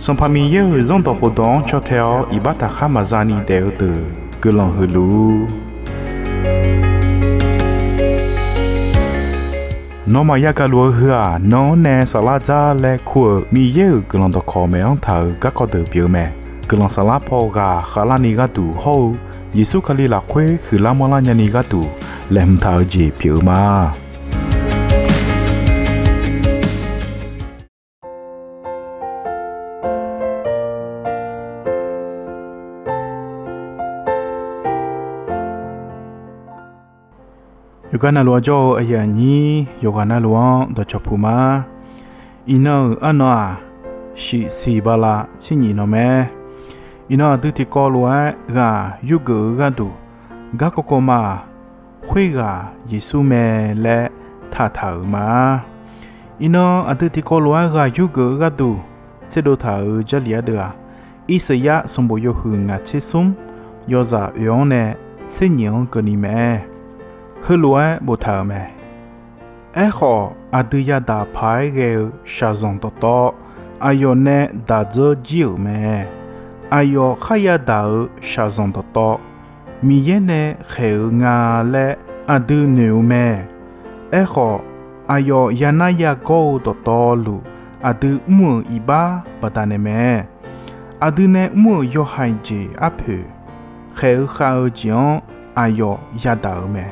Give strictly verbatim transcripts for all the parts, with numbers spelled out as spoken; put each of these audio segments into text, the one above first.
Sanqpaq Miqyaer-euq Zanrdawq khofdawq-anr caw tae-awr iqbax taqkhar maqza ni daef-eu deuq guiqlanq huiq luf-ur. Nawmaf yagaq luf-eu heu-aq, nan-anr nae saflar dzar laer kur-euq Miqyaer-euq guiqlanq dawqkawq maeq-anr taq-euq garkawv deuq pyeuf-eu mae. Guiqlanq saflar paw ghaq khavlarni gharduq hawr-eu Yeqsur Kali lafkhoer huiqlar manrlar nyani gharduq laeqhmq taq-eu jeq pyeuf-eu ma. Yawqghaq navluf-anr jawr-eu aqyuif aqnyir yawqghaq navluf-anr dawqcawq puq ma. Iqnan-euq arnan-aq, shiqsiq bala tser nyif nan mae. Iqnan aqdui tiqkawv lof-aer ghaq yurgeuf-eu gharduq, garkawv kawv ma-aq, Khoerghaq Yeqsur mae laer taqtaq-euq ma. Iqnan aqdui tiqkawv lof-aer ghaq yurgeuf-eu gharduq tserdov taq-euq Jarlif ardeuv-aq, Irsaqyar sanqbof yawhuiq ngaq tser smr yawzaq oeq-anr nae tser nyif-anr keuvni mae. Heulof-aer boftaq-euq mae. Aerkhawf, aqdui yadaq paq-aer ghae-eu shaqzanq dawqtawv, aqyawf nae daq dzeur jir-euq mae. Aqyawf kharya daq-euq shaqzanq dawqtawv, Miqyaer nae khaeq-eu nga laer aqdui noeq-eu mae. Aerkhawf, aqyawf yanar yagawr-eu dawqtawvluf aqdui mr-euq iqbax baqdanae mae. Aqdui nae mr-euq yawhaiq jeq arpoeq, khaeq-eu khav-eu jeq-anr aqyawf yadaq-euq mae.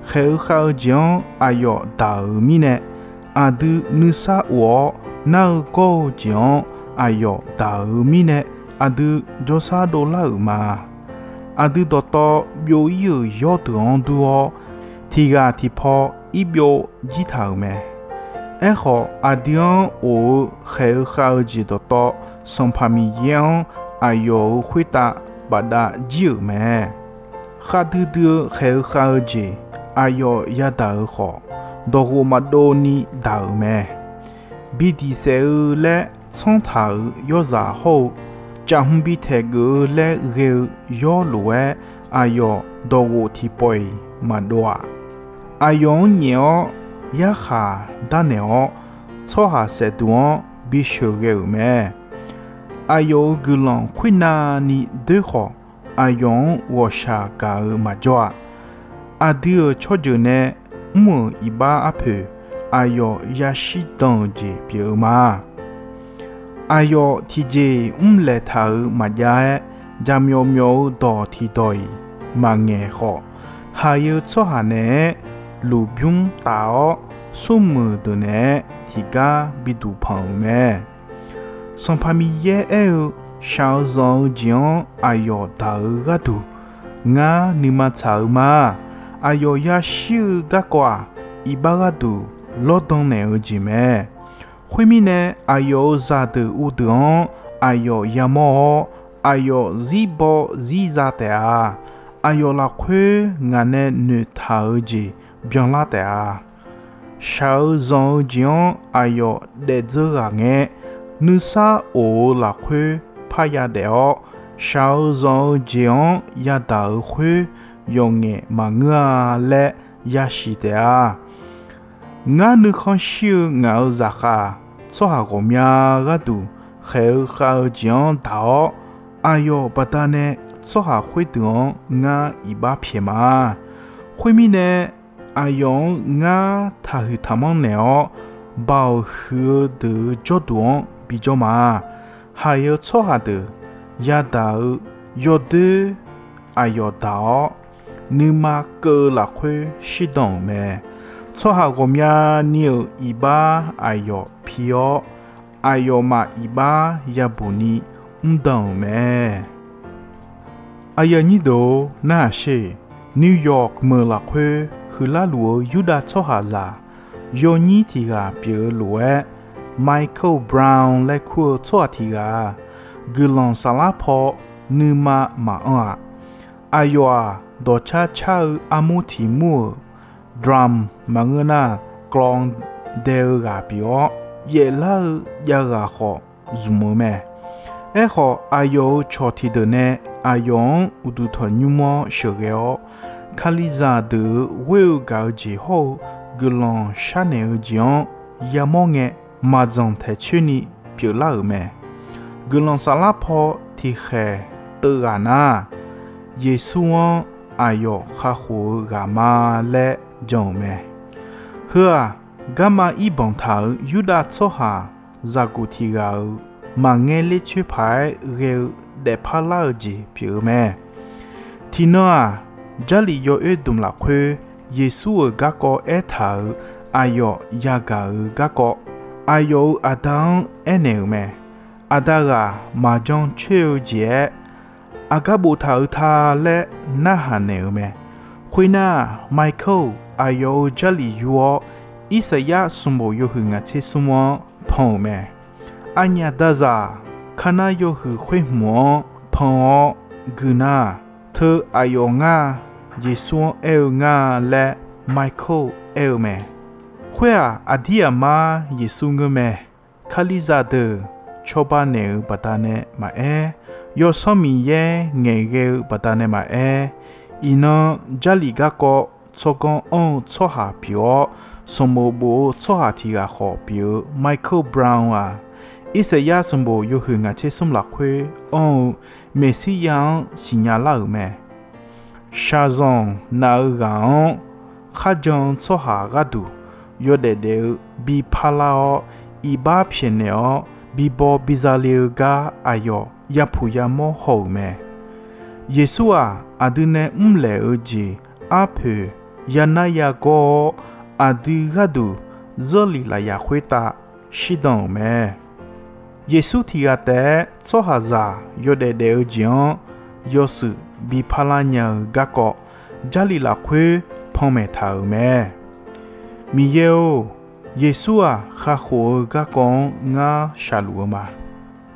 Khaeq-eu khav-eu jeq-anr aqyawf daq-euq mirnae, aqdui nuisar of-awr nar-eu gawr-eu jeq-anr aqyawf daq-euq mirnae, aqdui jawrshar dovlar-euq ma. Aqdui dawqtawv byov ir-euq yawrdeuq-anr dur-awr, tiq ghaq tiqpaw ir byov jir taq-euq mae. Aerkhawf, aqdui-anr of-eu khaeq-eu khav-eu jeq dawqtawv, Sanqpaq Miqyaer-anr aqyawf-euq khoertav bafdav jir-euq mae. Khavdui dui-eu khaeq-eu khav-eu jeq aqyawf yadaq-euq khawf, dawqghof maqdov ni daq-euq mae. Bi diq saef-eu laer tsanr taq-euq yawrzaq hawr-eu, caqhmq bi taeq geuf-eu laer ghae-eu yawr lof-aer aqyawf dawqghof tiqpawf-iq maqdov-aq, aqyawf-anr nyaef-awr yarkhaq darnaeq-awr, tsawrhaq saefduq-anr bisheuq ghae-euq mae. Aqyawf-euq guiqlanq khoernav ni doer khawf, aqyawf-anr ghawqshaq gaq-eu maqjawr-a. Aqdui-euq tsawrjeuq nae mr-euq iqbax arpoeq, aqyawf yashir dan-euq jeq pyeuf-eu ma. Aqyawf tiqjeq-iq mrlaeq taq-euq maqjav-aer, jaqmyawf myawf-eu dawq tiqdawq-iq maqngaeq khawf, haiq-eu tsawrhaq naeq-aer lmqbymr taf-awr, smrmuiq deuq naeq-aer tiqgar biduq panq-euq mae. Sanqpaq Miqyaer aer-eu, shaq-eu zanq-eu jeq-anr aqyawf daq-eu gharduq, ngar nuima tsaq-eu ma. Aqyawf yashir-eu garkawv-aq, iqbax gharduq lawrdan naeq-eu jeq mae. Khoermirnae, aqyawf-euq zaqdeuq uvdeuq-anr aqyawf yamawr-awr, aqyawf zirbaw zirza taef-a. Aqyawf lafkhoer ngaq nae noeqtaq-eu jeq byanlar taef-a. Shaq-eu zanq-eu jeq-anr aqyawf daef dzeur ghaq ngae, nuisar of-eu lafkhoer parya daef-awr, shaq-eu zanq-eu jeq-anr yadaq-euq khoer yawqngaef maqngeur-a laer yasiq taef-a. Ngar nuikhanr shir-eu ngaq-euq zaqkhav, tsawrhaq ghawqmya gharduq khaeq-eu khav-eu jeq-anr daq-awr, aqyawf baqdanae tsawrhaq khoerdeuq-anr ngar iqbax pyaeq ma. Khoermirnae, aqyawf-anr ngar taqhuiq taqmanr naeq-awr, Baoq huiq-eu deuq-euq jawrduq-anr bijawr ma. Haiq-eu tsawrhaq deuq yadaq-eu yawdoer aqyawf daq-awr, nuima keuv-eu lafkhoer shirdan-euq mae. Tsawrhaq ghawqmyani-euq iqbax aqyawf pi-awr, aqyawfmaf iqbax yabuq ni mrdan-euq mae. Aqyuif aqnyir deuq-or, narhaq sher. New York meuq lafkhoer huiqlar luf-eu Yurdav tsawrhaqzaq yawnyir tiq ghaq pyeuf-eu lof-aer, Michael Brown laer kur-eu tsawrhaq tiq ghaq-aq, guiqlanq saflar paw nuima maqanr-aq, aqyawf-aq, dawqcar car-eu armur tiq mur-euq drum maqngeur nar, klawv dae-eu ghaq pyeuf-awr, yaeflar-eu jav ghaq khawf zmq-eu mae. Aerkhawf, aqyawf-euq cawq tiqdeuq nae aqyawf-anr uqduq tanqnymr mawr sheuqghae-awr, Kalizaq deuq-euq ghoer-eu gaq-eu jeq hawr-eu guiqlanq sharnaeq-eu jeq-anr yamawr ngae, maqdzanq taeq coer ni pyeuflar-euq mae. Guiqlanq saflar paw tiqkhaeq teuv ghaq nar, Yeqsur-anr aqyawf kakhof-eu ghaq ma laer jan-euq mae. Heu-aq, garma ir banq taq-euq Yurdav tsawrhaq zaqguq tiq ghaq-euq maqngaer ler coer paq-aer ghae-eu daefpar lar-eu jeq pyeuf-eu mae. Tiqnan-aq, Jarlif yawoer dmq lafkhoer Yeqsur-euq garkawv aertaq-euq aqyawf yagaq-euq garkawv, aqyawf-euq aqda-anr aernaeq-euq mae. Aqda ghaq maqjan coer-eu jeq-aer, aqgar boftaq-euq ta laer narhaq naeq-euq mae. Khoernar, Michael-euq aqyawf-euq Jarlif yur-awr, Irsaqyar sanqbof yawhuiq ngaq tser smr-anr pan-euq mae. Aqnyaf dazaq, Karnar yawhuiq khoer hmq-anr pan-awr guiqnar, teu aqyawf ngar, Yeqsur-anr aer-eu ngar laer Michael aer-eu mae. Khoer-aq, aqdir aqmar Yeqsur ngeur mae. Kalizaq deuq cawba naeq-euq baqdanae maqaer, Yawsanr Miqyaer ngaeqghae-eu baqdanae maqaer, iqnan Jarlif garkawv tsawrganr anr-eu tsawrhaq pyeuf-awr, sanqbof bof-eu tsawrhaq tiq ghaq khawf pyeuf-eu Michael Brown-aq, Irsaqyar sanqbof yawhuiq ngaq tser smr lafkhoer anr-eu Meqsirya-anr siqnya lar-euq mae. Shaqzanq naf-eu ghaq-anr kharjan-eu tsawrhaq gharduq yawdaef daef-eu bi parlar-awr, iqbax pyaeqnaeq-awr bibaw biza le-eu gar aqyawf yapuq yamawr haw-euq mae. Yeqsur-aq, aqdui nae mrlaeq-eu jeq arpoeq yanar yagawr-awr, aqdui gharduq zanrlif lafyaq khoertav shirdan-euq mae. Yeqsur tiq ghaq taef-aer tsawrhaqzaq yawdaef daef-eu jeq-anr yawshuif bi parlar nya-eu garkawv, Jarlif lafkhoer panmaeq taq-euq mae. Miqyaer-or, Yeqsur-aq, kakhof-eu garkawv-anr ngar shaqluf-eu ma.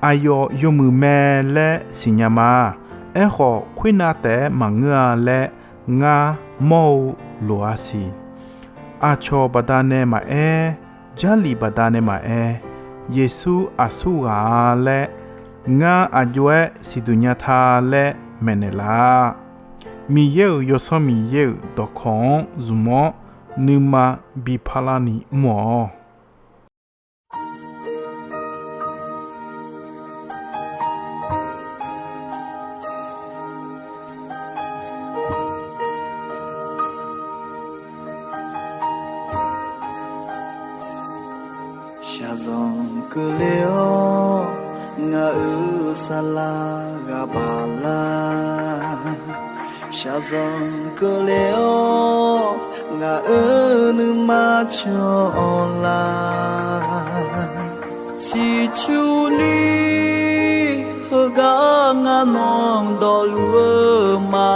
Aqyawf yawmuiq mae laer siqnya ma. Aerkhawf, khoernav taef-aer maqngeur-a laer ngar mawr-eu loq-a siq. Aqcawq baqdanae maqaer, Jarlif baqdanae maqaer, Yeqsur aqsur ghaq-a laer ngar aqjox-aer siqduq nya ta laer maeqnaeq laf. Miqyaer-euq Yawsanr Miqyaer-euq dawqkawq-anr zmq-awr, nuima bi parlar ni mr-awq. Shaqzanq keuvle-awr, ngaq-euq saqlaq ghaq baq lar. Shaqzanq keuvle-awr, ngaq-euq nuima cawq-awq lar. Ciqcurni heugar ngar nawq dawqluf-eu ma.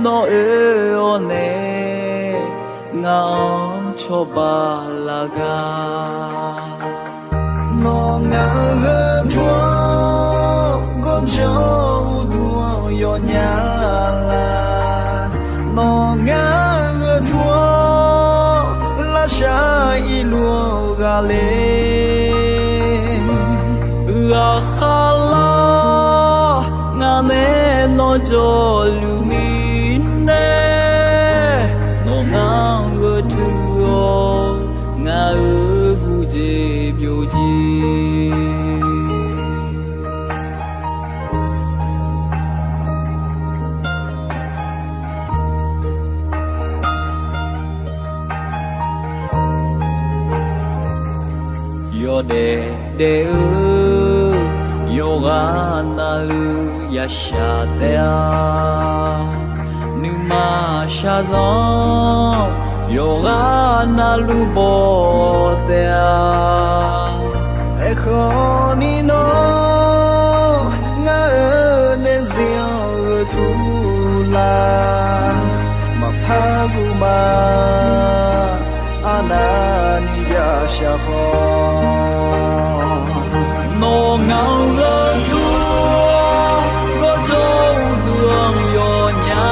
Nawr oe-awr nae ngaq-anr cawba laf gar. Nawr ngaq-euq gharduq-anr gawrjanr uqduq-anr yawnya lar. Nawr ngaq-euq gharduq-anr lavshar irluf-anr ghaq le. Ghaqkhav lar ngaq nae nawr jawrluf mirnae, nawr ngaq-anr gharduq-awr ngaq-euq gujeq byovjeq. Yawdaef daef-eu yawqghaq navluf yashaq taef-a. Nuima shaqzanq yawqghaq navluf baw taef-a. Aerkhawf ni nawr ngaq-euq daefzir-anr gheutaq lar. Maqpar guv ma, arnavni yashaq khawf. Nawr ngaq-anr gharduq-awr gawrjanr uqduq-anr yawnya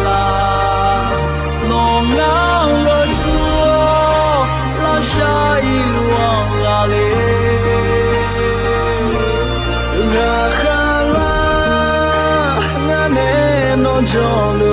lar. Nawr ngaq-anr gharduq-awr lavshar irluf-anr ghaq le. Ghaqkhav lar ngaq nae nawr jawrluf